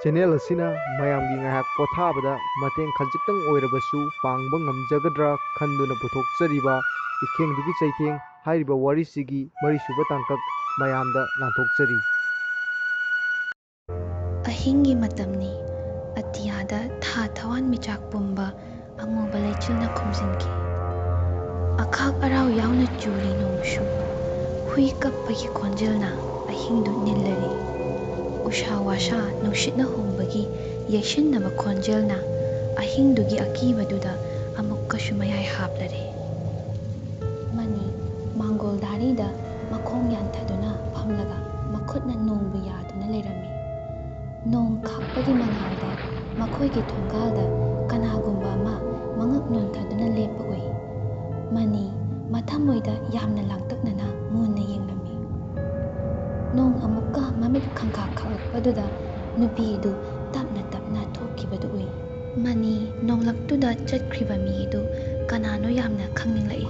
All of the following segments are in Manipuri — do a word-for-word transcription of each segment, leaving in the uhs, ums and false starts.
ꯆꯦꯅꯦꯜ ꯑꯁꯤꯅ ꯃꯌꯥꯝꯒꯤ ꯉꯥꯏꯍꯥꯛ ꯄꯣꯊꯥꯕꯗ ꯃꯇꯦꯡ ꯈꯖꯤꯛꯇꯪ ꯑꯣꯏꯔꯕꯁꯨ ꯄꯥꯡꯕ ꯉꯝꯖꯒꯗ꯭ꯔꯥ ꯈꯟꯗꯨꯅ ꯄꯨꯊꯣꯛꯆꯔꯤꯕ ꯏꯈꯦꯡꯗꯨꯒꯤ ꯆꯩꯊꯦꯡ ꯍꯥꯏꯔꯤꯕ ꯋꯥꯔꯤꯁꯤꯒꯤ ꯃꯔꯤꯁꯨꯕ ꯇꯥꯡꯀꯛ ꯃꯌꯥꯝꯗ ꯂꯥꯟꯊꯣꯛꯆꯔꯤ꯫ ꯑꯍꯤꯡꯒꯤ ꯃꯇꯝꯅꯤ꯫ ꯑꯇꯤꯌꯥꯗ ꯊꯥ ꯊꯋꯥꯟꯃꯤꯆꯥꯛ ꯄꯨꯝꯕ ꯑꯃꯨꯕ ꯂꯩꯆꯤꯜꯅ ꯈꯨꯝꯖꯤꯟꯈꯤ꯫ ꯑꯈꯥꯛ ꯑꯔꯥꯎ ꯌꯥꯎꯅ ꯆꯨꯔꯤ ꯅꯣꯡꯁꯨ꯫ ꯍꯨꯏ ꯀꯞꯄꯒꯤ ꯈꯣꯟꯖꯦꯜꯅ ꯑꯍꯤꯡꯗꯨ ꯅꯤꯜꯂꯔꯤ꯫ ꯎꯁꯥ ꯋꯥꯁꯥ ꯅꯨꯡꯁꯤꯠꯅ ꯍꯨꯝꯕꯒꯤ ꯌꯩꯁꯤꯟꯅꯕ ꯈꯣꯟꯖꯦꯜꯅ ꯑꯍꯤꯡꯗꯨꯒꯤ ꯑꯀꯤꯕꯗꯨꯗ ꯑꯃꯨꯛꯀꯁꯨ ꯃꯌꯥꯏ ꯍꯥꯞꯂꯔꯦ꯫ ꯃꯅꯤ ꯃꯥꯡꯒꯣꯜ ꯗꯥꯔꯤꯗ ꯃꯈꯣꯡ ꯌꯥꯟꯊꯗꯨꯅ ꯐꯝꯂꯒ ꯃꯈꯨꯠꯅ ꯅꯣꯡꯕꯨ ꯌꯥꯗꯨꯅ ꯂꯩꯔꯝꯃꯤ꯫ ꯅꯣꯡ ꯈꯥꯛꯄꯒꯤ ꯃꯉꯥꯜꯗ ꯃꯈꯣꯏꯒꯤ ꯊꯣꯡꯒꯥꯜꯗ ꯀꯅꯥꯒꯨꯝꯕ ꯑꯃ ꯃꯉꯛ ꯅꯣꯟꯊꯗꯨꯅ ꯂꯦꯞꯄ ꯎꯏ꯫ ꯃꯅꯤ ꯃꯊꯃꯣꯏꯗ ꯌꯥꯝꯅ ꯂꯥꯡꯇꯛꯅꯅ ꯃꯨꯟꯅ ꯌꯦꯡꯂꯝꯃꯤ꯫ ꯅꯣꯡ ꯑꯃꯨꯛꯀ ꯃꯃꯤꯠ ꯈꯪꯈꯥꯛ ꯈꯥꯛꯂꯛꯄꯗꯨꯗ ꯅꯨꯄꯤ ꯑꯗꯨ ꯇꯞꯅ ꯇꯞꯅ ꯊꯣꯛꯈꯤꯕꯗꯨ ꯎꯏ꯫ ꯃꯅꯤ ꯅꯣꯡꯂꯛꯇꯨꯗ ꯆꯠꯈ꯭ꯔꯤꯕ ꯃꯤ ꯑꯗꯨ ꯀꯅꯥꯅꯣ ꯌꯥꯝꯅ ꯈꯪꯅꯤꯡꯂꯛꯏ꯫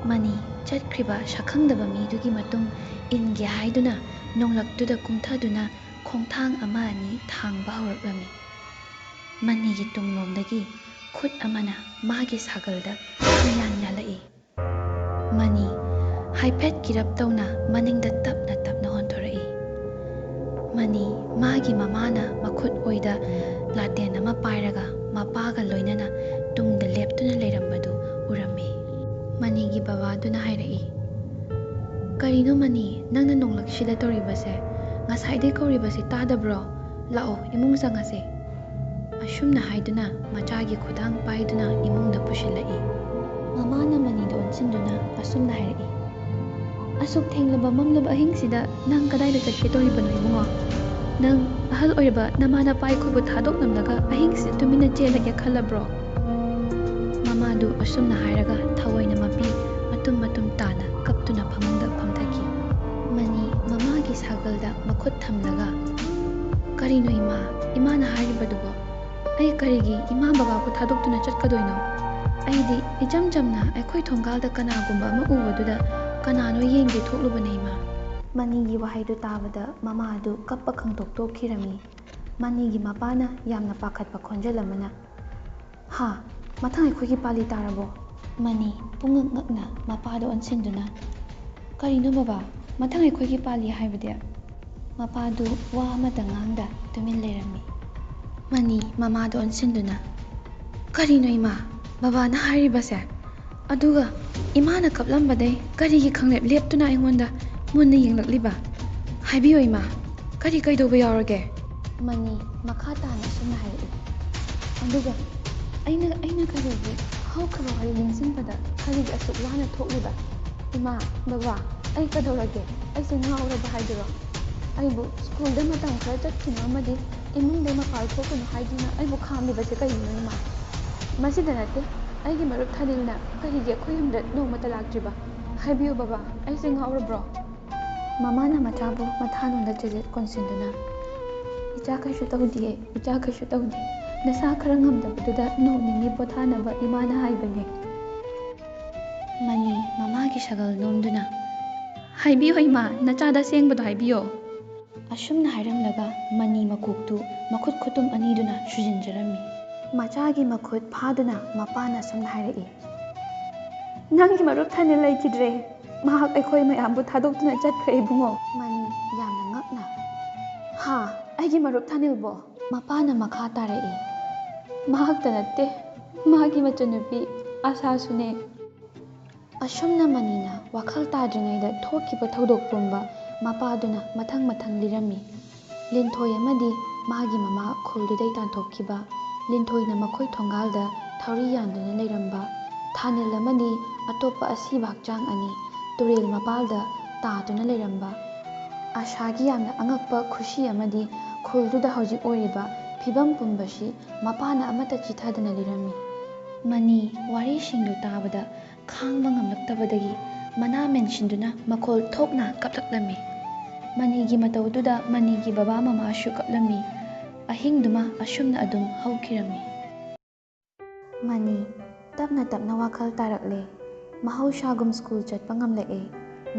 ꯃꯅꯤ ꯆꯠꯈ꯭ꯔꯤꯕ ꯁꯛꯈꯪꯗꯕ ꯃꯤꯗꯨꯒꯤ ꯃꯇꯨꯡ ꯏꯟꯒꯦ ꯍꯥꯏꯗꯨꯅ ꯅꯣꯡꯂꯛꯇꯨꯗ ꯀꯨꯝꯊꯗꯨꯅ ꯈꯣꯡꯊꯥꯡ ꯑꯃ ꯑꯅꯤ ꯊꯥꯡꯕ ꯍꯧꯔꯛꯂꯝꯃꯤ꯫ ꯃꯅꯤꯒꯤ ꯇꯨꯡꯂꯣꯝꯗꯒꯤ ꯈꯨꯠ ꯑꯃꯅ ꯃꯥꯒꯤ ꯁꯥꯒꯜꯗ ꯈꯪꯌꯥꯟ ꯌꯥꯜꯂꯛꯏ꯫ ꯃꯅꯤ ꯍꯥꯏꯐꯦꯠ ꯀꯤꯔꯞ ꯇꯧꯅ ꯃꯅꯤꯡꯗ ꯇꯞꯅ ꯇꯞꯅ ꯑꯣꯟꯊꯣꯔꯛꯏ꯫ ꯃꯅꯤ ꯃꯥꯒꯤ ꯃꯃꯥꯅ ꯃꯈꯨꯠ ꯑꯣꯏꯗ ꯂꯥꯇꯦꯟ ꯑꯃ ꯄꯥꯏꯔꯒ ꯃꯄꯥꯒ ꯂꯣꯏꯅꯅ ꯇꯨꯡꯗ ꯂꯦꯞꯇꯨꯅ ꯂꯩꯔꯝꯕꯗꯨ ꯎꯔꯝꯃꯤ꯫ ꯃꯅꯤꯒꯤ ꯕꯕꯥꯗꯨꯅ ꯍꯥꯏꯔꯛꯏ, "ꯀꯔꯤꯅꯣ ꯃꯅꯤ, ꯅꯪꯅ ꯅꯣꯡꯂꯛꯁꯤꯗ ꯇꯧꯔꯤꯕꯁꯦ? ꯉꯁꯥꯏꯗꯩ ꯀꯧꯔꯤꯕꯁꯤ ꯇꯥꯗꯕ꯭ꯔꯣ? ꯂꯥꯛꯑꯣ, ꯏꯃꯨꯡ ꯆꯪꯉꯁꯦ꯫" ꯑꯁꯨꯝꯅ ꯍꯥꯏꯗꯨꯅ ꯃꯆꯥꯒꯤ ꯈꯨꯗꯥꯡ ꯄꯥꯏꯗꯨꯅ ꯏꯃꯨꯡꯗ ꯄꯨꯁꯤꯜꯂꯛꯏ꯫ ꯃꯃꯥꯅ ꯃꯅꯤꯗ ꯑꯣꯟꯁꯤꯟꯗꯨꯅ ꯑꯁꯨꯝꯅ ꯍꯥꯏꯔꯛꯏ, "ꯑꯁꯨꯛ ꯊꯦꯡꯂꯕ ꯃꯝꯂꯕ ꯑꯍꯤꯡꯁꯤꯗ ꯅꯪ ꯀꯗꯥꯏꯗ ꯆꯠꯀꯦ ꯇꯧꯔꯤꯕꯅꯣ ꯏꯕꯨꯡꯉꯣ? ꯅꯪ ꯑꯍꯜ ꯑꯣꯏꯔꯕ ꯅꯃꯥ ꯅꯄꯥ ꯑꯩꯈꯣꯏꯕꯨ ꯊꯥꯗꯣꯛꯂꯝꯂꯒ ꯑꯍꯤꯡꯁꯤꯗ ꯇꯨꯃꯤꯟꯅ ꯆꯦꯜꯂꯒꯦ ꯈꯜꯂꯕ꯭ꯔꯣ?" ꯃꯃꯥꯗꯨ ꯑꯁꯨꯝꯅ ꯍꯥꯏꯔꯒ ꯊꯑꯣꯏꯅ ꯃꯄꯤ ꯃꯇꯨꯝ ꯃꯇꯨꯝ ꯇꯥꯅ ꯀꯞꯇꯨꯅ ꯐꯃꯨꯡꯗ ꯐꯝꯊꯈꯤ꯫ ꯃꯅꯤ ꯃꯃꯥꯒꯤ ꯁꯥꯒꯜꯗ ꯃꯈꯨꯠ ꯊꯝꯂꯒ, "ꯀꯔꯤꯅꯣ ꯏꯃꯥ, ꯏꯃꯥꯅ ꯍꯥꯏꯔꯤꯕꯗꯨꯕꯣ? ꯑꯩ ꯀꯔꯤꯒꯤ ꯏꯃꯥ ꯕꯕꯥꯕꯨ ꯊꯥꯗꯣꯛꯇꯨꯅ ꯆꯠꯀꯗꯣꯏꯅꯣ? ꯑꯩꯗꯤ ꯏꯆꯝ ꯆꯝꯅ ꯑꯩꯈꯣꯏ ꯊꯣꯡꯒꯥꯜꯗ ꯀꯅꯥꯒꯨꯝꯕ ꯑꯃ ꯎꯕꯗꯨꯗ ꯀꯅꯥꯅꯣ ꯌꯦꯡꯒꯦ ꯊꯣꯛꯂꯨꯕꯅꯦ ꯏꯃꯥ꯫" ꯃꯅꯤꯒꯤ ꯋꯥꯍꯩꯗꯨ ꯇꯥꯕꯗ ꯃꯃꯥ ꯑꯗꯨ ꯀꯞꯄ ꯈꯪꯇꯣꯛ ꯇꯣꯛꯈꯤꯔꯝꯃꯤ꯫ ꯃꯅꯤꯒꯤ ꯃꯄꯥꯅ ꯌꯥꯝꯅ ꯄꯥꯈꯠꯄ ꯈꯣꯟꯖꯦꯜ ꯑꯃꯅ, "ꯍꯥ? ꯃꯊꯪ ꯑꯩꯈꯣꯏꯒꯤ ꯄꯥꯂꯤ ꯇꯥꯔꯕꯣ?" ꯃꯅꯤ ꯄꯨꯡꯉꯛ ꯉꯛꯅ ꯃꯄꯥꯗ ꯑꯣꯟꯁꯤꯟꯗꯨꯅ, "ꯀꯔꯤꯅꯣ ꯕꯕꯥ? ꯃꯊꯪ ꯑꯩꯈꯣꯏꯒꯤ ꯄꯥꯂꯤ ꯍꯥꯏꯕꯗꯤ?" ꯃꯄꯥꯗꯨ ꯋꯥ ꯑꯃꯇ ꯉꯥꯡꯗ ꯇꯨꯃꯤꯟ ꯂꯩꯔꯝꯃꯤ꯫ ꯃꯅꯤ ꯃꯃꯥꯗ ꯑꯣꯟꯁꯤꯟꯗꯨꯅ, "ꯀꯔꯤꯅꯣ ꯏꯃꯥ? ꯕꯕꯥꯅ ꯍꯥꯏꯔꯤꯕꯁꯦ? ꯑꯗꯨꯒ ꯏꯃꯥꯅ ꯀꯞꯂꯝꯕꯗꯩ ꯀꯔꯤꯒꯤ ꯈꯪꯂꯦꯞ ꯂꯦꯞꯇꯨꯅ ꯑꯩꯉꯣꯟꯗ ꯃꯨꯟꯅ ꯌꯦꯡꯂꯛꯂꯤꯕ? ꯍꯥꯏꯕꯤꯌꯨ ꯏꯃꯥ, ꯀꯔꯤ ꯀꯩꯗꯧꯕ ꯌꯥꯎꯔꯒꯦ?" ꯃꯅꯤ ꯃꯈꯥ ꯇꯥꯅ ꯑꯁꯨꯝꯅ ꯍꯥꯏꯔꯛꯏ, "ꯑꯗꯨꯒ ꯑꯩꯅ, ꯑꯩꯅ ꯀꯔꯤꯒꯤ ꯍꯧꯈ꯭ꯔꯕ ꯋꯥꯔꯤ ꯅꯤꯡꯁꯤꯡꯕꯗ ꯀꯔꯤꯒꯤ ꯑꯁꯨꯛ ꯋꯥꯅ ꯊꯣꯛꯂꯤꯕ? ꯏꯃꯥ, ꯕꯕꯥ, ꯑꯩ ꯀꯩꯗꯧꯔꯒꯦ? ꯑꯩꯁꯦ ꯉꯥꯎꯔꯕ ꯍꯥꯏꯗꯨꯔꯣ? ꯑꯩꯕꯨ ꯁ꯭ꯀꯨꯜꯗ ꯃꯇꯝ ꯈꯔ ꯆꯠꯈꯤꯅꯨ ꯑꯃꯗꯤ ꯏꯃꯨꯡꯗꯩ ꯃꯄꯥꯜ ꯊꯣꯛꯀꯅꯨ ꯍꯥꯏꯗꯨꯅ ꯑꯩꯕꯨ ꯈꯥꯝꯂꯤꯕꯁꯦ ꯀꯩꯒꯤꯅꯣ ꯏꯃꯥ? ꯃꯁꯤꯗ ꯅꯠꯇꯦ, ꯑꯩꯒꯤ ꯃꯔꯨꯞ ꯊꯥꯅꯤꯜꯅ ꯀꯔꯤꯒꯤ ꯑꯩꯈꯣꯏ ꯌꯨꯝꯗ ꯅꯣꯡꯃꯇ ꯂꯥꯛꯇ꯭ꯔꯤꯕ? ꯍꯥꯏꯕꯤꯌꯨ ꯕꯕꯥ, ꯑꯩꯁꯦ ꯉꯥꯎꯔꯕ꯭ꯔꯣ?" ꯃꯃꯥꯅ ꯃꯆꯥꯕꯨ ꯃꯊꯥꯅꯨꯡꯗ ꯆꯤꯖꯦꯠ ꯀꯣꯟꯁꯤꯟꯗꯨꯅ, "ꯏꯆꯥ ꯀꯩꯁꯨ ꯇꯧꯗꯤꯌꯦ, ꯏꯆꯥ ꯀꯩꯁꯨ ꯇꯧꯗꯦ꯫ ꯅꯁꯥ ꯈꯔ ꯉꯝꯗꯕꯗꯨꯗ ꯅꯣꯡ ꯅꯤꯅꯤ ꯄꯣꯊꯥꯅꯕ ꯏꯃꯥꯅ ꯍꯥꯏꯕꯅꯦ꯫" ꯃꯅꯤ ꯃꯃꯥꯒꯤ ꯁꯒꯜ ꯅꯣꯝꯗꯨꯅ, "ꯍꯥꯏꯕꯤꯌꯣ ꯏꯃꯥ, ꯅꯆꯥꯗ ꯑꯁꯦꯡꯕꯗꯣ ꯍꯥꯏꯕꯤꯌꯣ꯫" ꯑꯁꯨꯝꯅ ꯍꯥꯏꯔꯝꯂꯒ ꯃꯅꯤ ꯃꯀꯣꯛꯇꯨ ꯃꯈꯨꯠ ꯈꯨꯇꯨꯝ ꯑꯅꯤꯗꯨꯅ ꯁꯨꯖꯤꯟꯖꯔꯝꯃꯤ꯫ ꯃꯆꯥꯒꯤ ꯃꯈꯨꯠ ꯐꯥꯗꯨꯅ ꯃꯄꯥꯅ ꯑꯁꯨꯝꯅ ꯍꯥꯏꯔꯛꯏ, "ꯅꯪꯒꯤ ꯃꯔꯨꯞ ꯊꯥꯅꯤꯜ ꯂꯩꯈꯤꯗ꯭ꯔꯦ꯫ ꯃꯍꯥꯛ ꯑꯩꯈꯣꯏ ꯃꯌꯥꯝꯕꯨ ꯊꯥꯗꯣꯛꯇꯨꯅ ꯆꯠꯈ꯭ꯔꯦ ꯏꯕꯨꯡꯉꯣ꯫" ꯃꯅꯤ ꯌꯥꯝꯅ ꯉꯛꯅ, "ꯍꯥ? ꯑꯩꯒꯤ ꯃꯔꯨꯞ ꯊꯥꯅꯤꯜꯕꯣ?" ꯃꯄꯥꯅ ꯃꯈꯥ ꯇꯥꯔꯛꯏ, "ꯃꯍꯥꯛꯇ ꯅꯠꯇꯦ, ꯃꯥꯒꯤ ꯃꯆꯟꯅꯨꯄꯤ ꯑꯥꯁꯥꯁꯨꯅꯦ꯫" ꯑꯁꯨꯝꯅ ꯃꯅꯤꯅ ꯋꯥꯈꯜ ꯇꯥꯗ꯭ꯔꯤꯉꯩꯗ ꯊꯣꯛꯈꯤꯕ ꯊꯧꯗꯣꯛ ꯄꯨꯝꯕ ꯃꯄꯥꯗꯨꯅ ꯃꯊꯪ ꯃꯊꯪ ꯂꯤꯔꯝꯃꯤ꯫ ꯂꯤꯟꯊꯣꯏ ꯑꯃꯗꯤ ꯃꯥꯒꯤ ꯃꯃꯥ ꯈꯨꯜꯗꯨꯗꯩ ꯇꯥꯟꯊꯣꯛꯈꯤꯕ, ꯂꯤꯟꯊꯣꯏꯅ ꯃꯈꯣꯏ ꯊꯣꯡꯒꯥꯜꯗ ꯊꯧꯔꯤ ꯌꯥꯟꯗꯨꯅ ꯂꯩꯔꯝꯕ, ꯊꯥꯅꯤꯜ ꯑꯃꯗꯤ ꯑꯇꯣꯞꯄ ꯑꯁꯤꯕ ꯍꯛꯆꯥꯡ ꯑꯅꯤ ꯇꯨꯔꯦꯜ ꯃꯄꯥꯜꯗ ꯇꯥꯗꯨꯅ ꯂꯩꯔꯝꯕ, ꯑꯥꯁꯥꯒꯤ ꯌꯥꯝꯅ ꯑꯉꯛꯄ ꯈꯨꯁꯤ ꯑꯃꯗꯤ ꯈꯨꯜꯗꯨꯗ ꯍꯧꯖꯤꯛ ꯑꯣꯏꯔꯤꯕ ꯐꯤꯕꯝ ꯄꯨꯝꯕꯁꯤ ꯃꯄꯥꯅ ꯑꯃꯠꯇ ꯆꯤꯊꯗꯅ ꯂꯤꯔꯝꯃꯤ꯫ ꯃꯅꯤ ꯋꯥꯔꯤꯁꯤꯡꯗꯨ ꯇꯥꯕꯗ ꯈꯥꯡꯕ ꯉꯝꯂꯛꯇꯕꯗꯒꯤ ꯃꯅꯥ ꯃꯦꯟꯁꯤꯟꯗꯨꯅ ꯃꯈꯣꯜ ꯊꯣꯛꯅ ꯀꯞꯂꯛꯂꯝꯃꯤ꯫ ꯃꯅꯤꯒꯤ ꯃꯇꯧꯗꯨꯗ ꯃꯅꯤꯒꯤ ꯕꯕꯥ ꯃꯃꯥꯁꯨ ꯀꯞꯂꯝꯃꯤ꯫ ꯑꯍꯤꯡꯗꯨꯃ ꯑꯁꯨꯝꯅ ꯑꯗꯨꯝ ꯍꯧꯈꯤꯔꯝꯃꯤ꯫ ꯃꯅꯤ ꯇꯞꯅ ꯇꯞꯅ ꯋꯥꯈꯜ ꯇꯥꯔꯛꯂꯦ꯫ ꯃꯍꯧꯁꯥꯒꯨꯝ ꯁ꯭ꯀꯨꯜ ꯆꯠꯄ ꯉꯝꯂꯛꯑꯦ꯫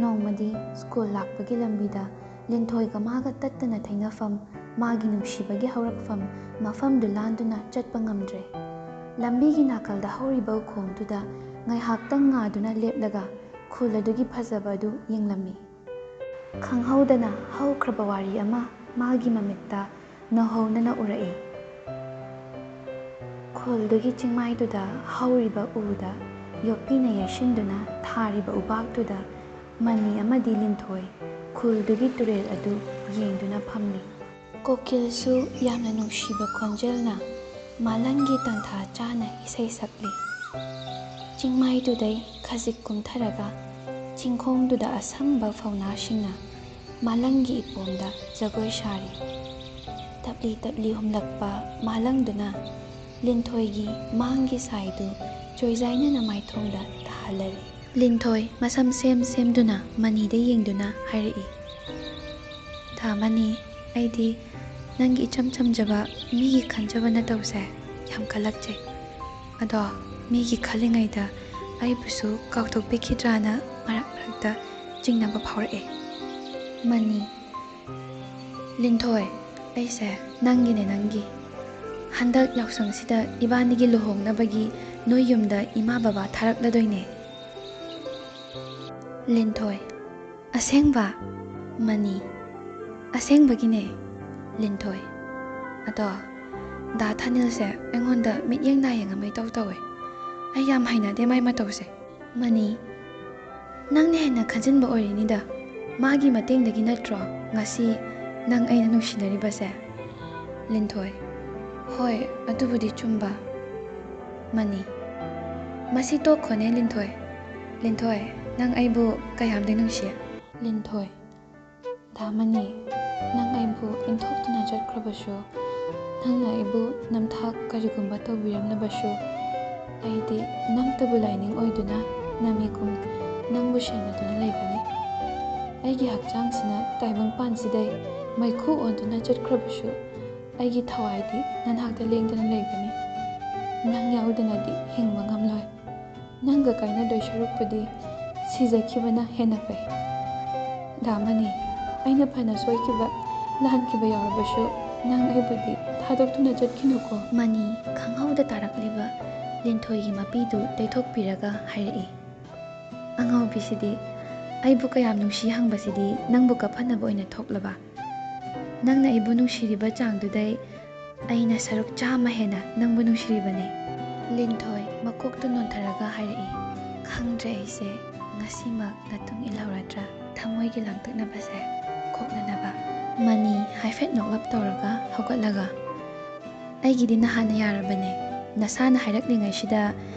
ꯅꯣꯡꯃꯗꯤ ꯁ꯭ꯀꯨꯜ ꯂꯥꯛꯄꯒꯤ ꯂꯝꯕꯤꯗ ꯂꯤꯟꯊꯣꯏꯒ ꯃꯥꯒ ꯇꯠꯇꯅ ꯊꯩꯅꯐꯝ ꯃꯥꯒꯤ ꯅꯨꯡꯁꯤꯕꯒꯤ ꯍꯧꯔꯛꯐꯝ ꯃꯐꯝꯗꯨ ꯂꯥꯟꯗꯨꯅ ꯆꯠꯄ ꯉꯝꯗ꯭ꯔꯦ꯫ ꯂꯝꯕꯤꯒꯤ ꯅꯥꯀꯜꯗ ꯍꯧꯔꯤꯕ ꯎꯈꯣꯡꯗꯨꯗ ꯉꯥꯏꯍꯥꯛꯇꯪ ꯉꯥꯗꯨꯅ ꯂꯦꯞꯂꯒ ꯈꯨꯜ ꯑꯗꯨꯒꯤ ꯐꯖꯕ ꯑꯗꯨ ꯌꯦꯡꯂꯝꯃꯤ꯫ ꯈꯪꯍꯧꯗꯅ ꯍꯧꯈ꯭ꯔꯕ ꯋꯥꯔꯤ ꯑꯃ ꯃꯥꯒꯤ ꯃꯃꯤꯠꯇ ꯅꯧꯍꯧꯅꯅ ꯎꯔꯛꯏ꯫ ꯈꯨꯜꯗꯨꯒꯤ ꯆꯤꯡꯃꯥꯏꯗꯨꯗ ꯍꯧꯔꯤꯕ ꯎꯗ ꯌꯣꯠꯄꯤꯅ ꯌꯩꯁꯤꯟꯗꯨꯅ ꯊꯥꯔꯤꯕ ꯎꯄꯥꯛꯇꯨꯗ ꯃꯅꯤ ꯑꯃꯗꯤ ꯂꯤꯟꯊꯣꯏ ꯈꯨꯜꯗꯨꯒꯤ ꯇꯨꯔꯦꯜ ꯑꯗꯨ ꯌꯦꯡꯗꯨꯅ ꯐꯝꯂꯤ꯫ ꯀꯣꯀꯤꯜꯁꯨ ꯌꯥꯝꯅ ꯅꯨꯡꯁꯤꯕ ꯈꯣꯟꯖꯦꯜꯅ ꯃꯥꯂꯪꯒꯤ ꯇꯥꯟꯊꯥ ꯆꯥꯅ ꯏꯁꯩ ꯁꯛꯂꯤ꯫ ꯆꯤꯡꯃꯥꯏꯗꯨꯗꯩ ꯈꯖꯤꯛ ꯀꯨꯝꯊꯔꯒ ꯆꯤꯡꯈꯣꯡꯗꯨꯗ ꯑꯁꯪꯕ ꯐꯧꯅꯥꯁꯤꯡꯅ ꯃꯥꯂꯪꯒꯤ ꯏꯄꯣꯝꯗ ꯖꯒꯣꯏ ꯁꯥꯔꯤ꯫ ꯇꯞꯂꯤ ꯇꯞꯂꯤ ꯍꯨꯝꯂꯛꯄ ꯃꯥꯂꯪꯗꯨꯅ ꯂꯤꯟꯊꯣꯏꯒꯤ ꯃꯥꯡꯒꯤ ꯁꯥꯏꯗꯨ ꯆꯣꯏꯖꯥꯏꯅꯅ ꯃꯥꯏꯊꯣꯡꯗ ꯇꯥꯍꯜꯂꯔꯤ꯫ ꯂꯤꯟꯊꯣꯏ ꯃꯁꯝ ꯁꯦꯝ ꯁꯦꯝꯗꯨꯅ ꯃꯅꯤꯗ ꯌꯦꯡꯗꯨꯅ ꯍꯥꯏꯔꯛꯏ, "ꯊꯥ ꯃꯅꯤ, ꯑꯩꯗꯤ ꯅꯪꯒꯤ ꯏꯆꯝ ꯆꯝꯖꯕ ꯃꯤꯒꯤ ꯈꯟꯖꯕ ꯅꯇꯧꯁꯦ ꯌꯥꯝ ꯀꯜꯂꯛꯆꯩ꯫ ꯑꯗꯣ ꯃꯤꯒꯤ ꯈꯜꯂꯤꯉꯩꯗ ꯑꯩꯕꯨꯁꯨ ꯀꯥꯎꯊꯣꯛꯄꯤꯈꯤꯗ꯭ꯔꯥꯅ ꯃꯔꯛ ꯃꯔꯛꯇ ꯆꯤꯡꯅꯕ ꯐꯥꯎꯔꯛꯑꯦ꯫" ꯃꯅꯤ, "ꯂꯤꯟꯊꯣꯏ, ꯑꯩꯁꯦ ꯅꯪꯒꯤꯅꯦ, ꯅꯪꯒꯤ꯫ ꯍꯟꯗꯛ ꯌꯥꯎꯁꯪꯁꯤꯗ ꯏꯕꯥꯅꯤꯒꯤ ꯂꯨꯍꯣꯡꯅꯕꯒꯤ ꯅꯣꯏ ꯌꯨꯝꯗ ꯏꯃꯥ ꯕꯕꯥ ꯊꯥꯔꯛꯂꯗꯣꯏꯅꯦ꯫" ꯂꯤꯟꯊꯣꯏ, "ꯑꯁꯦꯡꯕ?" ꯃꯅꯤ, "ꯑꯁꯦꯡꯕꯒꯤꯅꯦ꯫" ꯂꯤꯟꯊꯣꯏ, "ꯑꯗꯣ ꯗꯥ ꯊꯥꯅꯤꯜꯁꯦ ꯑꯩꯉꯣꯟꯗ ꯃꯤꯠꯌꯦꯡ ꯅꯥꯌꯦꯡ ꯑꯃ ꯏꯇꯧ ꯇꯧꯋꯦ꯫ ꯑꯩ ꯌꯥꯝ ꯍꯩꯅꯗꯦ ꯃꯥꯏ ꯃꯇꯧꯁꯦ꯫" ꯃꯅꯤ, "ꯅꯪꯅ ꯍꯦꯟꯅ ꯈꯟꯖꯤꯟꯕ ꯑꯣꯏꯔꯤꯅꯤꯗ꯫ ꯃꯥꯒꯤ ꯃꯇꯦꯡꯗꯒꯤ ꯅꯠꯇ꯭ꯔꯣ ꯉꯁꯤ ꯅꯪ ꯑꯩꯅ ꯅꯨꯡꯁꯤꯅꯔꯤꯕꯁꯦ?" ꯂꯤꯟꯊꯣꯏ, "ꯍꯣꯏ, ꯑꯗꯨꯕꯨꯗꯤ ꯆꯨꯝꯕ꯫" ꯃꯅꯤ, "ꯃꯁꯤ ꯇꯣꯛꯈꯣꯅꯦ ꯂꯤꯟꯊꯣꯏ꯫ ꯂꯤꯟꯊꯣꯏ, ꯅꯪ ꯑꯩꯕꯨ ꯀꯌꯥꯝꯗꯤ ꯅꯨꯡꯁꯤ?" ꯂꯤꯟꯊꯣꯏ, "ꯗꯥ ꯃꯅꯤ, ꯅꯪ ꯑꯩꯕꯨ ꯏꯟꯊꯣꯛꯇꯨꯅ ꯆꯠꯈ꯭ꯔꯕꯁꯨ, ꯅꯪꯅ ꯑꯩꯕꯨ ꯅꯝꯊꯥꯛ ꯀꯔꯤꯒꯨꯝꯕ ꯇꯧꯕꯤꯔꯝꯂꯕꯁꯨ, ꯑꯩꯗꯤ ꯅꯪꯇꯕꯨ ꯂꯥꯏꯅꯤꯡ ꯑꯣꯏꯗꯨꯅ ꯅꯃꯤꯀꯨꯝ ꯅꯪꯕꯨ ꯁꯦꯟꯅꯗꯨꯅ ꯂꯩꯒꯅꯤ꯫ ꯑꯩꯒꯤ ꯍꯛꯆꯥꯡꯁꯤꯅ ꯇꯥꯏꯕꯪ ꯄꯥꯟꯁꯤꯗꯩ ꯃꯩꯈꯨ ꯑꯣꯟꯗꯨꯅ ꯆꯠꯈ꯭ꯔꯕꯁꯨ, ꯑꯩꯒꯤ ꯊꯋꯥꯏꯗꯤ ꯅꯅꯥꯛꯇ ꯂꯦꯡꯗꯅ ꯂꯩꯒꯅꯤ꯫ ꯅꯪ ꯌꯥꯎꯗꯅꯗꯤ ꯍꯤꯡꯕ ꯉꯝꯂꯣꯏ꯫ ꯅꯪꯒ ꯀꯥꯏꯅꯗꯣꯏ ꯁꯔꯨꯛꯄꯨꯗꯤ ꯁꯤꯖꯈꯤꯕꯅ ꯍꯦꯟꯅ ꯐꯩ꯫ ꯗꯥ ꯃꯅꯤ, ꯑꯩꯅ ꯐꯅ ꯁꯣꯏꯈꯤꯕ ꯂꯥꯟꯈꯤꯕ ꯌꯥꯎꯔꯕꯁꯨ ꯅꯪ ꯑꯩꯕꯨꯗꯤ ꯊꯥꯗꯣꯛꯇꯨꯅ ꯆꯠꯈꯤꯅꯨꯀꯣ꯫ ꯃꯅꯤ ꯈꯪꯍꯧꯗ ꯇꯥꯔꯛꯂꯤꯕ ꯂꯤꯟꯊꯣꯏꯒꯤ ꯃꯄꯤꯗꯨ ꯇꯩꯊꯣꯛꯄꯤꯔꯒ ꯍꯥꯏꯔꯛꯏ꯫ ꯑꯉꯥꯎꯕꯤꯁꯤꯗꯤ, ꯑꯩꯕꯨ ꯀꯌꯥꯝ ꯅꯨꯡꯁꯤ ꯍꯪꯕꯁꯤꯗꯤ ꯅꯪꯕꯨ ꯀꯞꯍꯟꯅꯕ ꯑꯣꯏꯅ ꯊꯣꯛꯂꯕ? ꯅꯪꯅ ꯑꯩꯕꯨ ꯅꯨꯡꯁꯤꯔꯤꯕ ꯆꯥꯡꯗꯨꯗꯩ ꯑꯩꯅ ꯁꯔꯨꯛ ꯆꯥꯝꯃ ꯍꯦꯟꯅ ꯅꯪꯕꯨ ꯅꯨꯡꯁꯤꯔꯤꯕꯅꯦ꯫ ꯂꯤꯟꯊꯣꯏ ꯃꯀꯣꯛꯇꯨ ꯅꯣꯟꯊꯔꯒ ꯍꯥꯏꯔꯛꯏ, ꯈꯪꯗ꯭ꯔꯦ ꯑꯩꯁꯦ ꯉꯁꯤꯃꯛ ꯅꯇꯨꯡ ꯏꯜꯍꯧꯔꯗ꯭ꯔꯥ ꯊꯃꯣꯏꯒꯤ ꯂꯥꯡꯇꯛꯅꯕꯁꯦ ꯀꯣꯛꯅꯅꯕ꯫ ꯃꯅꯤ ꯍꯥꯏꯐꯦꯠ ꯅꯣꯛꯂꯞ ꯇꯧꯔꯒ ꯍꯧꯒꯠꯂꯒ, ꯑꯩꯒꯤꯗꯤ ꯅꯍꯥꯟꯅ ꯌꯥꯔꯕꯅꯦ, ꯅꯁꯥꯅ ꯍꯥꯏꯔꯛꯂꯤꯉꯩꯁꯤꯗ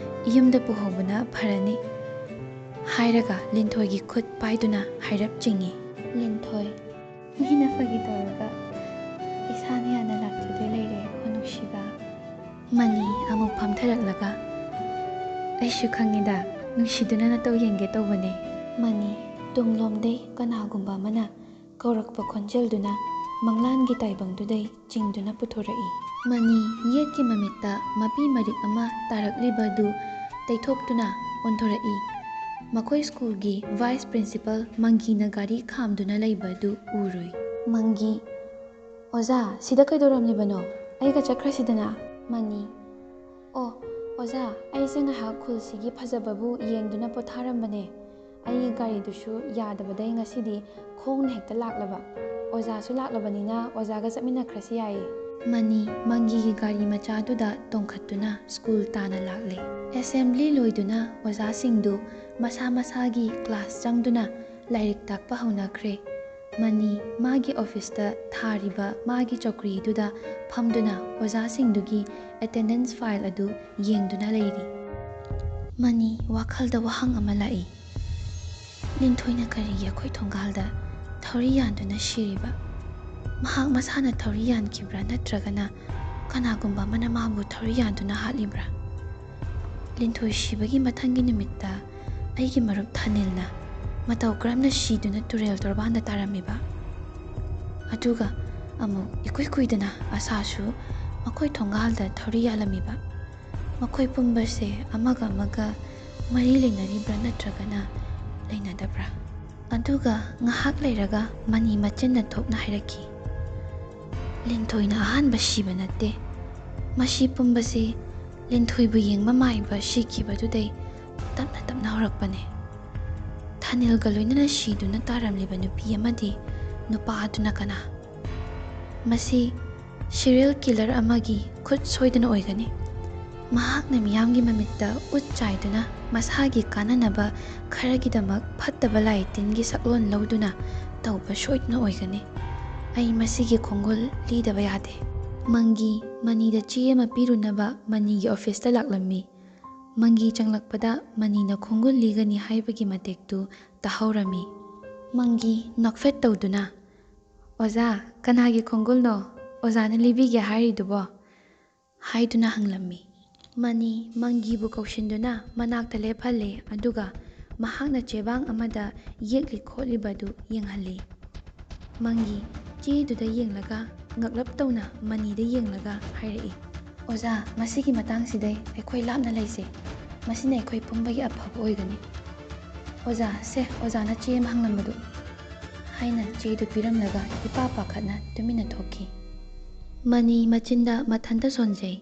ꯌꯨꯝꯗ ꯄꯨꯍꯧꯕꯅ ꯐꯔꯅꯤ ꯍꯥꯏꯔꯒ ꯂꯤꯟꯊꯣꯏꯒꯤ ꯈꯨꯠ ꯄꯥꯏꯗꯨꯅ ꯍꯥꯏꯔꯞ ꯆꯤꯡꯏ꯫ ꯂꯤꯟꯊꯣꯏ, ꯃꯤꯅ ꯐꯥꯒꯤ ꯇꯧꯔꯒ ꯏꯁꯥꯅ ꯌꯥꯅ ꯂꯥꯛꯆꯗꯣꯏ ꯂꯩꯔꯦ ꯍꯣ ꯅꯨꯡꯁꯤꯕ꯫ ꯃꯅꯤ ꯑꯃꯨꯛ ꯐꯝꯊꯔꯛꯂꯒ, ꯑꯩꯁꯨ ꯈꯪꯉꯤꯗ, ꯅꯨꯡꯁꯤꯗꯨꯅ ꯅꯇꯧ ꯌꯦꯡꯒꯦ ꯇꯧꯕꯅꯦ꯫ ꯃꯅꯤ ꯇꯨꯡꯂꯣꯝꯗꯩ ꯀꯅꯥꯒꯨꯝꯕ ꯑꯃꯅ ꯀꯧꯔꯛꯄ ꯈꯣꯟꯖꯦꯜꯗꯨꯅ ꯃꯪꯂꯥꯟꯒꯤ ꯇꯥꯏꯕꯪꯗꯨꯗꯩ ꯆꯤꯡꯗꯨꯅ ꯄꯨꯊꯣꯔꯛꯏ꯫ ꯃꯅꯤ ꯌꯦꯠꯀꯤ ꯃꯃꯤꯠꯇ ꯃꯄꯤ ꯃꯔꯤꯛ ꯑꯃ ꯇꯥꯔꯛꯂꯤꯕꯗꯨ ꯇꯩꯊꯣꯛꯇꯨꯅ ꯑꯣꯟꯊꯣꯔꯛꯏ꯫ ꯃꯈꯣꯏ ꯁ꯭ꯀꯨꯜꯒꯤ ꯚꯥꯏꯁ ꯄ꯭ꯔꯤꯟꯁꯤꯄꯜ ꯃꯪꯒꯤꯅ ꯒꯥꯔꯤ ꯈꯥꯝꯗꯨꯅ ꯂꯩꯕꯗꯨ ꯎꯔꯨꯏ꯫ ꯃꯪꯒꯤ, ꯑꯣꯖꯥ, ꯁꯤꯗ ꯀꯩꯗꯧꯔꯝꯂꯤꯕꯅꯣ? ꯑꯩꯒ ꯆꯠꯈ꯭ꯔꯁꯤꯗꯅ꯫ ꯃꯅꯤ, ꯑꯣ, ꯑꯣꯖꯥ, ꯑꯩꯁꯦ ꯉꯥꯏꯍꯥꯛ ꯈꯨꯜꯁꯤꯒꯤ ꯐꯖꯕꯕꯨ ꯌꯦꯡꯗꯨꯅ ꯄꯣꯊꯥꯔꯝꯕꯅꯦ꯫ ꯑꯩꯒꯤ ꯒꯥꯔꯤꯗꯨꯁꯨ ꯌꯥꯗꯕꯗꯩ ꯉꯁꯤꯗꯤ ꯈꯣꯡꯅ ꯍꯦꯛꯇ ꯂꯥꯛꯂꯕ꯫ ꯑꯣꯖꯥꯁꯨ ꯂꯥꯛꯂꯕꯅꯤꯅ ꯑꯣꯖꯥꯒ ꯆꯠꯃꯤꯟꯅꯈ꯭ꯔꯁꯤ ꯌꯥꯏꯌꯦ꯫ ꯃꯅꯤ ꯃꯪꯒꯤꯒꯤ ꯒꯥꯔꯤ ꯃꯆꯥꯗꯨꯗ ꯇꯣꯡꯈꯠꯇꯨꯅ ꯁ꯭ꯀꯨꯜ ꯇꯥꯅ ꯂꯥꯛꯂꯦ꯫ ꯑꯦꯁꯦꯝꯕ꯭ꯂꯤ ꯂꯣꯏꯗꯨꯅ ꯑꯣꯖꯥꯁꯤꯡꯗꯨ ꯃꯁꯥ ꯃꯁꯥꯒꯤ ꯀ꯭ꯂꯥꯁ ꯆꯪꯗꯨꯅ ꯂꯥꯏꯔꯤꯛ ꯇꯥꯛꯄ ꯍꯧꯅꯈ꯭ꯔꯦ꯫ ꯃꯅꯤ ꯃꯥꯒꯤ ꯑꯣꯐꯤꯁꯇ ꯊꯥꯔꯤꯕ ꯃꯥꯒꯤ ꯆꯧꯀ꯭ꯔꯤꯗꯨꯗ ꯐꯝꯗꯨꯅ ꯑꯣꯖꯥꯁꯤꯡꯗꯨꯒꯤ ꯑꯦꯇꯦꯟꯗꯦꯟꯁ ꯐꯥꯏꯜ ꯑꯗꯨ ꯌꯦꯡꯗꯨꯅ ꯂꯩꯔꯤ꯫ ꯃꯅꯤ ꯋꯥꯈꯜꯗ ꯋꯥꯍꯪ ꯑꯃ ꯂꯥꯛꯏ꯫ ꯂꯤꯟꯊꯣꯏꯅ ꯀꯔꯤꯒꯤ ꯑꯩꯈꯣꯏ ꯊꯣꯡꯒꯥꯜꯗ ꯊꯧꯔꯤ ꯌꯥꯟꯗꯨꯅ ꯁꯤꯔꯤꯕ? ꯃꯍꯥꯛ ꯃꯁꯥꯅ ꯊꯧꯔꯤ ꯌꯥꯟꯈꯤꯕ꯭ꯔꯥ, ꯅꯠꯇ꯭ꯔꯒꯅ ꯀꯅꯥꯒꯨꯝꯕ ꯑꯃꯅ ꯃꯥꯕꯨ ꯊꯧꯔꯤ ꯌꯥꯟꯗꯨꯅ ꯍꯥꯠꯂꯤꯕ꯭ꯔꯥ? ꯂꯤꯟꯊꯣꯏ ꯁꯤꯕꯒꯤ ꯃꯊꯪꯒꯤ ꯅꯨꯃꯤꯠꯇ ꯑꯩꯒꯤ ꯃꯔꯨꯞ ꯊꯥꯅꯤꯜꯅ ꯃꯇꯧ ꯀꯔꯝꯅ ꯁꯤꯗꯨꯅ ꯇꯨꯔꯦꯜ ꯇꯣꯔꯕꯥꯟꯗ ꯇꯥꯔꯝꯃꯤꯕ? ꯑꯗꯨꯒ ꯑꯃꯨꯛ ꯏꯀꯨꯏ ꯀꯨꯏꯗꯅ ꯑꯁꯥꯁꯨ ꯃꯈꯣꯏ ꯊꯣꯡꯒꯥꯜꯗ ꯊꯧꯔꯤ ꯌꯥꯜꯂꯝꯃꯤꯕ? ꯃꯈꯣꯏ ꯄꯨꯝꯕꯁꯦ ꯑꯃꯒ ꯑꯃꯒ ꯃꯔꯤ ꯂꯩꯅꯔꯤꯕ꯭ꯔꯥ ꯅꯠꯇ꯭ꯔꯒꯅ ꯂꯩꯅꯗꯕ꯭ꯔꯥ? ꯑꯗꯨꯒ ꯉꯥꯏꯍꯥꯛ ꯂꯩꯔꯒ ꯃꯅꯤ ꯃꯆꯤꯟꯅ ꯊꯣꯛꯅ ꯍꯥꯏꯔꯛꯈꯤ, ꯂꯤꯟꯊꯣꯏꯅ ꯑꯍꯥꯟꯕ ꯁꯤꯕ ꯅꯠꯇꯦ꯫ ꯃꯁꯤ ꯄꯨꯝꯕꯁꯤ ꯂꯤꯟꯊꯣꯏꯕꯨ ꯌꯦꯡꯕ ꯃꯥꯏꯕ ꯁꯤꯈꯤꯕꯗꯨꯗꯩ ꯇꯞꯅ ꯇꯞꯅ ꯍꯧꯔꯛꯄꯅꯦ꯫ ꯊꯥꯅꯤꯜꯒ ꯂꯣꯏꯅꯅ ꯁꯤꯗꯨꯅ ꯇꯥꯔꯝꯂꯤꯕ ꯅꯨꯄꯤ ꯑꯃꯗꯤ ꯅꯨꯄꯥ ꯑꯗꯨꯅ ꯀꯅꯥ? ꯃꯁꯤ ꯁꯤꯔꯤꯌꯦꯜ ꯀꯤꯂꯔ ꯑꯃꯒꯤ ꯈꯨꯠ ꯁꯣꯏꯗꯅ ꯑꯣꯏꯒꯅꯤ꯫ ꯃꯍꯥꯛꯅ ꯃꯤꯌꯥꯝꯒꯤ ꯃꯃꯤꯠꯇ ꯎꯠ ꯆꯥꯏꯗꯨꯅ ꯃꯁꯥꯒꯤ ꯀꯥꯟꯅꯅꯕ ꯈꯔꯒꯤꯗꯃꯛ ꯐꯠꯇꯕ ꯂꯥꯏ ꯇꯤꯟꯒꯤ ꯁꯛꯂꯣꯟ ꯂꯧꯗꯨꯅ ꯇꯧꯕ ꯁꯣꯏꯗꯅ ꯑꯣꯏꯒꯅꯤ꯫ ꯑꯩ ꯃꯁꯤꯒꯤ ꯈꯣꯡꯒꯨꯜ ꯂꯤꯗꯕ ꯌꯥꯗꯦ꯫ ꯃꯪꯒꯤ ꯃꯅꯤꯗ ꯆꯦ ꯑꯃ ꯄꯤꯔꯨꯅꯕ ꯃꯅꯤꯒꯤ ꯑꯣꯐꯤꯁꯇ ꯂꯥꯛꯂꯝꯃꯤ꯫ ꯃꯪꯒꯤ ꯆꯪꯂꯛꯄꯗ ꯃꯅꯤꯅ ꯈꯣꯡꯒꯨꯜ ꯂꯤꯒꯅꯤ ꯍꯥꯏꯕꯒꯤ ꯃꯇꯦꯛꯇꯨ ꯇꯥꯍꯧꯔꯝꯃꯤ꯫ ꯃꯪꯒꯤ ꯅꯣꯛꯐꯦꯠ ꯇꯧꯗꯨꯅ, "ꯑꯣꯖꯥ, ꯀꯅꯥꯒꯤ ꯈꯣꯡꯒꯨꯜꯅꯣ? ꯑꯣꯖꯥꯅ ꯂꯤꯕꯤꯒꯦ ꯍꯥꯏꯔꯤꯗꯨꯕꯣ?" ꯍꯥꯏꯗꯨꯅ ꯍꯪꯂꯝꯃꯤ꯫ ꯃꯅꯤ ꯃꯪꯒꯤꯕꯨ ꯀꯧꯁꯤꯟꯗꯨꯅ ꯃꯅꯥꯛꯇ ꯂꯦꯞꯍꯜꯂꯦ, ꯑꯗꯨꯒ ꯃꯍꯥꯛꯅ ꯆꯦꯕꯥꯡ ꯑꯃꯗ ꯌꯦꯛꯂꯤ ꯈꯣꯠꯂꯤꯕꯗꯨ ꯌꯦꯡꯍꯜꯂꯤ꯫ ꯃꯪꯒꯤ ꯆꯦꯗꯨꯗ ꯌꯦꯡꯂꯒ ꯉꯛꯂꯞ ꯇꯧꯅ ꯃꯅꯤꯗ ꯌꯦꯡꯂꯒ ꯍꯥꯏꯔꯛꯏ, "ꯑꯣꯖꯥ, ꯃꯁꯤꯒꯤ ꯃꯇꯥꯡꯁꯤꯗꯩ ꯑꯩꯈꯣꯏ ꯂꯥꯞꯅ ꯂꯩꯁꯦ꯫ ꯃꯁꯤꯅ ꯑꯩꯈꯣꯏ ꯄꯨꯝꯕꯒꯤ ꯑꯐꯕ ꯑꯣꯏꯒꯅꯤ꯫ ꯑꯣꯖꯥ, ꯁꯦ, ꯑꯣꯖꯥꯅ ꯆꯦ ꯑꯃ ꯍꯪꯂꯝꯕꯗꯨ," ꯍꯥꯏꯅ ꯆꯦꯗꯨ ꯄꯤꯔꯝꯂꯒ ꯏꯄꯥ ꯄꯥꯈꯠꯅ ꯇꯨꯃꯤꯟꯅ ꯊꯣꯛꯈꯤ꯫ ꯃꯅꯤ ꯃꯆꯤꯟꯗ ꯃꯊꯟꯇ ꯁꯣꯟꯖꯩ꯫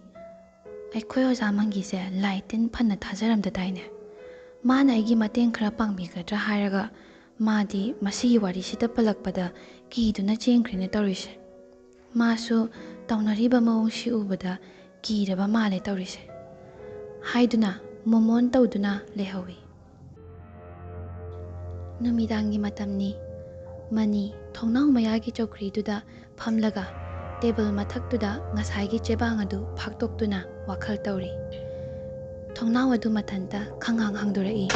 "ꯑꯩꯈꯣꯏ ꯑꯣꯖꯥ ꯃꯪꯒꯤꯁꯦ ꯂꯥꯏ ꯇꯤꯟ ꯐꯅ ꯊꯥꯖꯔꯝꯗꯗꯥꯏꯅꯦ? ꯃꯥꯅ ꯑꯩꯒꯤ ꯃꯇꯦꯡ ꯈꯔ ꯄꯥꯡꯕꯤꯒꯗ꯭ꯔꯥ ꯍꯥꯏꯔꯒ ꯃꯥꯗꯤ ꯃꯁꯤꯒꯤ ꯋꯥꯔꯤꯁꯤꯗ ꯄꯜꯂꯛꯄꯗ ꯀꯤꯗꯨꯅ ꯆꯦꯟꯈ꯭ꯔꯦꯅꯦ ꯇꯧꯔꯤꯁꯦ꯫ ꯃꯥꯁꯨ ꯇꯧꯅꯔꯤꯕ ꯃꯑꯣꯡꯁꯤ ꯎꯕꯗ ꯀꯤꯔꯕ ꯃꯥꯜꯂꯦ ꯇꯧꯔꯤꯁꯦ," ꯍꯥꯏꯗꯨꯅ ꯃꯣꯃꯣꯟ ꯇꯧꯗꯨꯅ ꯂꯩꯍꯧꯏ꯫ ꯅꯨꯃꯤꯗꯥꯡꯒꯤ ꯃꯇꯝꯅꯤ꯫ ꯃꯅꯤ ꯊꯣꯡꯅꯥꯎ ꯃꯌꯥꯒꯤ ꯆꯧꯀ꯭ꯔꯤꯗꯨꯗ ꯐꯝꯂꯒ ꯇꯦꯕꯜ ꯃꯊꯛꯇꯨꯗ ꯉꯁꯥꯏꯒꯤ ꯆꯦꯕꯥꯡ ꯑꯗꯨ ꯐꯥꯛꯇꯣꯛꯇꯨꯅ ꯋꯥꯈꯜ ꯇꯧꯔꯤ꯫ ꯊꯣꯡꯅꯥꯎ ꯑꯗꯨ ꯃꯊꯟꯇ ꯈꯪꯍꯥꯡ ꯍꯥꯡꯗꯣꯔꯛꯏ꯫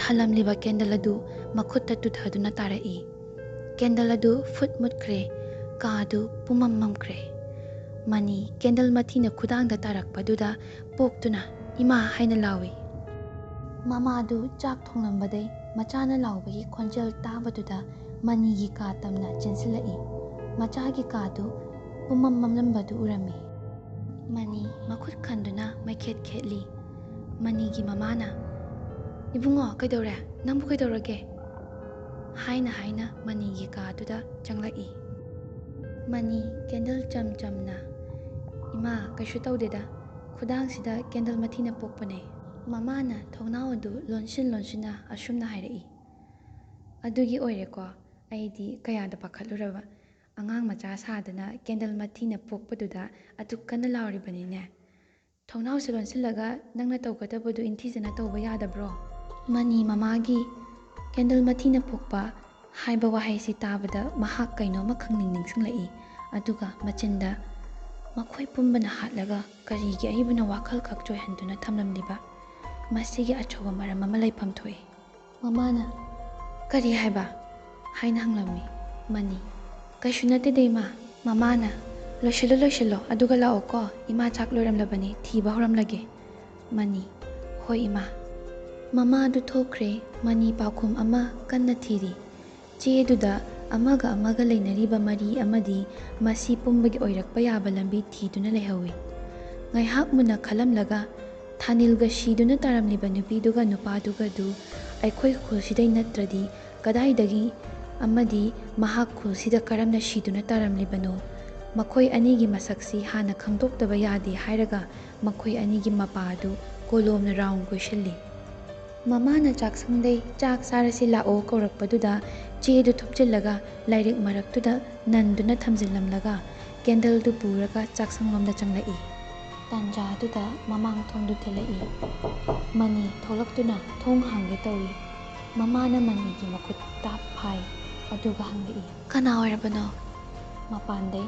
ꯊꯥꯜꯂꯝꯂꯤꯕ ꯀꯦꯟꯗꯜ ꯑꯗꯨ ꯃꯈꯨꯠꯇ ꯇꯨꯊꯗꯨꯅ ꯇꯥꯔꯛꯏ꯫ ꯀꯦꯟꯗꯜ ꯑꯗꯨ ꯐꯨꯠ ꯃꯨꯠꯈ꯭ꯔꯦ꯫ ꯀꯥ ꯑꯗꯨ ꯄꯨꯝꯃꯝ ꯃꯝꯈ꯭ꯔꯦ꯫ ꯃꯅꯤ ꯀꯦꯟꯗꯜ ꯃꯊꯤꯅ ꯈꯨꯗꯥꯡꯗ ꯇꯥꯔꯛꯄꯗꯨꯗ ꯄꯣꯛꯇꯨꯅ "ꯏꯃꯥ" ꯍꯥꯏꯅ ꯂꯥꯎꯏ꯫ ꯃꯃꯥꯗꯨ ꯆꯥꯛ ꯊꯣꯡꯂꯝꯕꯗꯩ ꯃꯆꯥꯅ ꯂꯥꯎꯕꯒꯤ ꯈꯣꯟꯖꯦꯜ ꯇꯥꯕꯗꯨꯗ ꯃꯅꯤꯒꯤ ꯀꯥ ꯇꯝꯅ ꯆꯦꯟꯁꯤꯜꯂꯛꯏ꯫ ꯃꯆꯥꯒꯤ ꯀꯥꯗꯨ ꯄꯨꯝꯃꯝ ꯃꯝꯂꯝꯕꯗꯨ ꯎꯔꯝꯃꯤ꯫ ꯃꯅꯤ ꯃꯈꯨꯠ ꯈꯟꯗꯨꯅ ꯃꯩꯈꯦꯠ ꯈꯦꯠꯂꯤ꯫ ꯃꯅꯤꯒꯤ ꯃꯃꯥꯅ, "ꯏꯕꯨꯡꯉꯣ, ꯀꯩꯗꯧꯔꯦ? ꯅꯪꯕꯨ ꯀꯩꯗꯧꯔꯒꯦ?" ꯍꯥꯏꯅ ꯍꯥꯏꯅ ꯃꯅꯤꯒꯤ ꯀꯥꯗꯨꯗ ꯆꯪꯂꯛꯏ꯫ ꯃꯅꯤ, ꯀꯦꯟꯗꯜ ꯆꯝ ꯆꯝꯅ, "ꯏꯃꯥ, ꯀꯩꯁꯨ ꯇꯧꯗꯦꯗ, ꯈꯨꯗꯥꯡꯁꯤꯗ ꯀꯦꯟꯗꯜ ꯃꯊꯤꯅ ꯄꯣꯛꯄꯅꯦ꯫" ꯃꯃꯥꯅ ꯊꯣꯡꯅꯥꯎ ꯑꯗꯨ ꯂꯣꯟꯁꯤꯟ ꯂꯣꯟꯁꯤꯟꯅ ꯑꯁꯨꯝꯅ ꯍꯥꯏꯔꯛꯏ꯫ "ꯑꯗꯨꯒꯤ ꯑꯣꯏꯔꯦꯀꯣ, ꯑꯩꯗꯤ ꯀꯌꯥꯗ ꯄꯥꯈꯠꯂꯨꯔꯕ꯫ ꯑꯉꯥꯡ ꯃꯆꯥ ꯁꯥꯗꯅ ꯀꯦꯟꯗꯜ ꯃꯊꯤꯅ ꯄꯣꯛꯄꯗꯨꯗ ꯑꯗꯨꯛ ꯀꯟꯅ ꯂꯥꯎꯔꯤꯕꯅꯤꯅꯦ꯫ ꯊꯣꯡꯅꯥꯎꯁꯦ ꯂꯣꯟꯁꯤꯜꯂꯒ ꯅꯪꯅ ꯇꯧꯒꯗꯕꯗꯨ ꯏꯪꯊꯤꯖꯅ ꯇꯧꯕ ꯌꯥꯗꯕ꯭ꯔꯣ?" ꯃꯅꯤ ꯃꯃꯥꯒꯤ "ꯀꯦꯟꯗꯜ ꯃꯊꯤꯅ ꯄꯣꯛꯄ" ꯍꯥꯏꯕ ꯋꯥꯍꯩꯁꯤ ꯇꯥꯕꯗ ꯃꯍꯥꯛ ꯀꯩꯅꯣꯝꯃ ꯈꯪꯅꯤꯡ ꯅꯤꯡꯁꯤꯡꯂꯛꯏ꯫ ꯑꯗꯨꯒ ꯃꯆꯤꯟꯗ, "ꯃꯈꯣꯏ ꯄꯨꯝꯕꯅ ꯍꯥꯠꯂꯒ ꯀꯔꯤꯒꯤ ꯑꯩꯕꯨꯅ ꯋꯥꯈꯜ ꯈꯛ ꯆꯣꯏꯍꯟꯗꯨꯅ ꯊꯝꯂꯝꯂꯤꯕ? ꯃꯁꯤꯒꯤ ꯑꯆꯧꯕ ꯃꯔꯝ ꯑꯃ ꯂꯩꯐꯝ ꯊꯣꯛꯏ꯫" ꯃꯃꯥꯅ, "ꯀꯔꯤ ꯍꯥꯏꯕ?" ꯍꯥꯏꯅ ꯍꯪꯂꯝꯃꯤ꯫ ꯃꯅꯤ, "ꯀꯩꯁꯨ ꯅꯠꯇꯦꯗ, ꯏꯃꯥ꯫" ꯃꯃꯥꯅ, "ꯂꯣꯏꯁꯤꯜꯂꯨ, ꯂꯣꯏꯁꯤꯜꯂꯣ, ꯑꯗꯨꯒ ꯂꯥꯛꯑꯣꯀꯣ, ꯏꯃꯥ ꯆꯥꯛ ꯂꯣꯏꯔꯝꯂꯕꯅꯤ, ꯊꯤꯕ ꯍꯧꯔꯝꯂꯒꯦ꯫" ꯃꯅꯤ, "ꯍꯣꯏ, ꯏꯃꯥ꯫" ꯃꯃꯥ ꯑꯗꯨ ꯊꯣꯛꯈ꯭ꯔꯦ꯫ ꯃꯅꯤ ꯄꯥꯎꯈꯨꯝ ꯑꯃ ꯀꯟꯅ ꯊꯤꯔꯤ꯫ ꯆꯦꯗꯨꯗ ꯑꯃꯒ ꯑꯃꯒ ꯂꯩꯅꯔꯤꯕ ꯃꯔꯤ ꯑꯃꯗꯤ ꯃꯁꯤ ꯄꯨꯝꯕꯒꯤ ꯑꯣꯏꯔꯛꯄ ꯌꯥꯕ ꯂꯝꯕꯤ ꯊꯤꯗꯨꯅ ꯂꯩꯍꯧꯏ꯫ ꯉꯥꯏꯍꯥꯛ ꯃꯨꯟꯅ ꯈꯜꯂꯝꯂꯒ, ꯊꯥꯅꯤꯜꯒ ꯁꯤꯗꯨꯅ ꯇꯥꯔꯝꯂꯤꯕ ꯅꯨꯄꯤꯗꯨꯒ ꯅꯨꯄꯥꯗꯨꯒꯗꯨ ꯑꯩꯈꯣꯏ ꯈꯨꯜꯁꯤꯗꯩ ꯅꯠꯇ꯭ꯔꯗꯤ ꯀꯗꯥꯏꯗꯒꯤ ꯑꯃꯗꯤ ꯃꯍꯥꯛ ꯈꯨꯜꯁꯤꯗ ꯀꯔꯝꯅ ꯁꯤꯗꯨꯅ ꯇꯥꯔꯝꯂꯤꯕꯅꯣ? ꯃꯈꯣꯏ ꯑꯅꯤꯒꯤ ꯃꯁꯛꯁꯤ ꯍꯥꯟꯅ ꯈꯪꯗꯣꯛꯇꯕ ꯌꯥꯗꯦ ꯍꯥꯏꯔꯒ ꯃꯈꯣꯏ ꯑꯅꯤꯒꯤ ꯃꯄꯥ ꯑꯗꯨ ꯀꯣꯂꯣꯝꯅ ꯔꯥꯎꯟ ꯀꯣꯏꯁꯤꯜꯂꯤ꯫ ꯃꯃꯥꯅ ꯆꯥꯛꯁꯪꯗꯩ "ꯆꯥꯛ ꯆꯥꯔꯁꯤ ꯂꯥꯛꯑꯣ" ꯀꯧꯔꯛꯄꯗꯨꯗ ꯆꯦꯗꯨ ꯊꯨꯞꯆꯤꯜꯂꯒ ꯂꯥꯏꯔꯤꯛ ꯃꯔꯛꯇꯨꯗ ꯅꯟꯗꯨꯅ ꯊꯝꯖꯤꯜꯂꯝꯂꯒ ꯀꯦꯟꯗꯜꯗꯨ ꯄꯨꯔꯒ ꯆꯥꯛꯁꯪꯂꯣꯝꯗ ꯆꯪꯂꯛꯏ꯫ ꯇꯥꯟꯖꯥꯗꯨꯗ ꯃꯃꯥꯡ ꯊꯣꯡꯗꯨ ꯊꯤꯜꯂꯛꯏ꯫ ꯃꯅꯤ ꯊꯣꯛꯂꯛꯇꯨꯅ ꯊꯣꯡ ꯍꯥꯡꯒꯦ ꯇꯧꯏ꯫ ꯃꯃꯥꯅ ꯃꯅꯤꯒꯤ ꯃꯈꯨꯠ ꯇꯥꯞ ꯐꯥꯏ, ꯑꯗꯨꯒ ꯍꯪꯂꯛꯏ, "ꯀꯅꯥ ꯑꯣꯏꯔꯕꯅꯣ?" ꯃꯄꯥꯟꯗꯩ,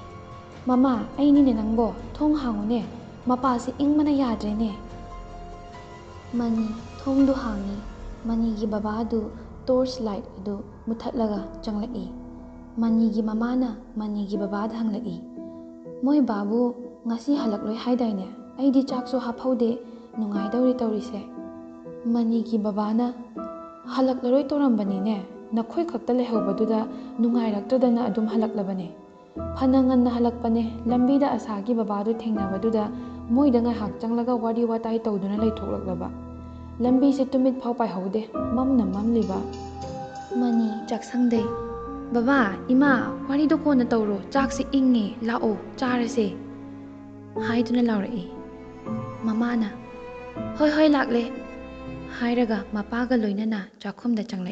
"ꯃꯃꯥ, ꯑꯩꯅꯤꯅꯦ ꯅꯪꯕꯣ, ꯊꯣꯡ ꯍꯥꯡꯉꯨꯅꯦ, ꯃꯄꯥꯁꯦ ꯏꯪꯕꯅ ꯌꯥꯗ꯭ꯔꯦꯅꯦ꯫" ꯃꯅꯤ ꯊꯣꯡꯗꯨ ꯍꯥꯡꯉꯤ꯫ ꯃꯅꯤꯒꯤ ꯕꯕꯥꯗꯨ ꯇꯣꯔꯆ ꯂꯥꯏꯠ ꯑꯗꯨ ꯃꯨꯊꯠꯂꯒ ꯆꯪꯂꯛꯏ꯫ ꯃꯅꯤꯒꯤ ꯃꯃꯥꯅ ꯃꯅꯤꯒꯤ ꯕꯕꯥꯗ ꯍꯪꯂꯛꯏ, "ꯃꯣꯏ ꯕꯥꯕꯨ ꯉꯁꯤ ꯍꯜꯂꯛꯂꯣꯏ ꯍꯥꯏꯗꯥꯏꯅꯦ? ꯑꯩꯗꯤ ꯆꯥꯛꯁꯨ ꯍꯥꯞꯍꯧꯗꯦ, ꯅꯨꯡꯉꯥꯏꯗꯧꯔꯤ ꯇꯧꯔꯤꯁꯦ꯫" ꯃꯅꯤꯒꯤ ꯕꯕꯥꯅ, "ꯍꯜꯂꯛꯂꯔꯣꯏ ꯇꯧꯔꯝꯕꯅꯤꯅꯦ, ꯅꯈꯣꯏ ꯈꯛꯇ ꯂꯩꯍꯧꯕꯗꯨꯗ ꯅꯨꯡꯉꯥꯏꯔꯛꯇꯗꯅ ꯑꯗꯨꯝ ꯍꯜꯂꯛꯂꯕꯅꯦ꯫ ꯐꯅ ꯉꯟꯅ ꯍꯜꯂꯛꯄꯅꯦ, ꯂꯝꯕꯤꯗ ꯑꯁꯥꯒꯤ ꯕꯕꯥꯗꯨ ꯊꯦꯡꯅꯕꯗꯨꯗ ꯃꯣꯏꯗ ꯉꯥꯏꯍꯥꯛ ꯆꯪꯂꯒ ꯋꯥꯔꯤ ꯋꯥꯇꯥꯏ ꯇꯧꯗꯨꯅ ꯂꯩꯊꯣꯛꯂꯛꯂꯕ꯫ ꯂꯝꯕꯤꯁꯦ ꯇꯨꯃꯤꯠ ꯐꯥꯎ ꯄꯥꯏꯍꯧꯗꯦ, ꯃꯝꯅ ꯃꯝꯂꯤꯕ꯫" ꯃꯅꯤ ꯆꯥꯛꯁꯪꯗꯩ, "ꯕꯕꯥ, ꯏꯃꯥ, ꯋꯥꯔꯤꯗꯣ ꯀꯣꯟꯅ ꯇꯧꯔꯣ, ꯆꯥꯛꯁꯦ ꯏꯪꯉꯦ, ꯂꯥꯛꯑꯣ ꯆꯥꯔꯁꯦ" ꯍꯥꯏꯗꯨꯅ ꯂꯥꯎꯔꯛꯏ꯫ ꯃꯃꯥꯅ, "ꯍꯣꯏ ꯍꯣꯏ, ꯂꯥꯛꯂꯦ" ꯍꯥꯏꯔꯒ ꯃꯄꯥꯒ ꯂꯣꯏꯅꯅ ꯆꯥꯛꯈꯨꯝꯗ ꯆꯪꯂꯛꯏ꯫